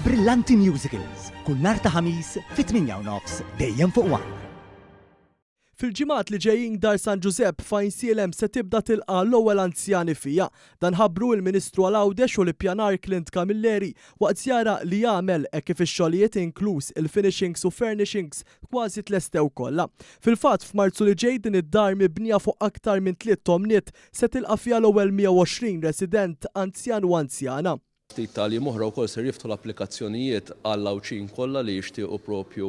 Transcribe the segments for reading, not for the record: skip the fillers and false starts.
Brillanti Musicals, kull nhar ta' Ħamis fit-8 u nofs dejjem fuq One. Fil-ġimgħat li ġejjin, Dar San Ġużepp f'Għajnsielem se tibda tilqa' l-ewwel anzjani fiha. Dan ħabbru il-Ministru għal Għawdex u l-Ippjanar Clint Camilleri waqt żjara li jagħmel hekk kif ix-xogħlijiet, inkluż il-finishings u furnishings, kważi tlestew kollha. Fil-fatt, f'Marzu li ġej din id-dar mibnija fuq aktar minn 3 tomniet se tilqa' fiha l-ewwel 120 resident anzjan u anzjana. Ftit tal-jiem oħra wkoll ser jiftħu l-applikazzjonijiet għall-Għawdxin kollha li jixtiequ propju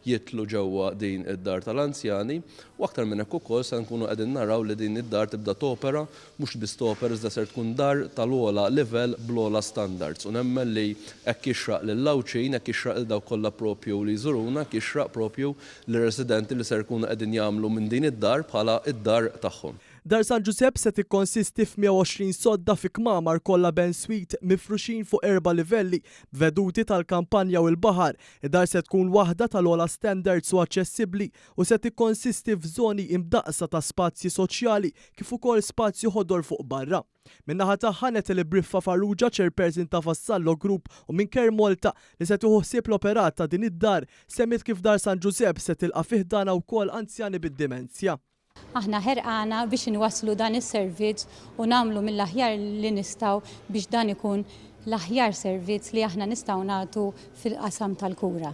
jidħlu ġewwa din id-dar tal-anzjani u aktar minn hekk ukoll se nkunu qegħdin naraw li din id-dar tibda topera, mhux biss topera iżda ser tkun dar tal-ogħla livell bl-ogħla standards, u nemmen li hekk jixraq lill-Għawdxin, hekk jixraq lil dawk kollha propju li jżuruna, hekk jixraq propju lir-residenti li ser jkunu qegħdin jagħmlu minn din id-dar bħala id-dar tagħhom. Dar San Ġużepp se tikkonsisti f'120 sodda fi kmamar kollha b'ensuite mifruxin fuq erba' livelli b'veduti tal-kampanja u l-baħar. Id-dar se tkun waħda tal-ogħla standards u aċċessibbli u se tikkonsisti f'żoni imdaqsa ta' spazji soċjali kif ukoll spazju ħodor fuq barra. Min-naħa tagħha, Natalie Briffa Farrugia, chairperson ta' Vassallo Group u minn Care Malta li se tieħu ħsieb l-operat ta' din id-dar, semmiet kif Dar San Ġużepp se tilqa' fi ħdanha wkoll anzjani bid-dimenzja. Aħna ħerqana biex inwasslu dan is-servizz u nagħmlu mill-aħjar li nistgħu biex dan ikun l-aħjar servizz li aħna nistgħu nagħtu fil-qasam tal-kura.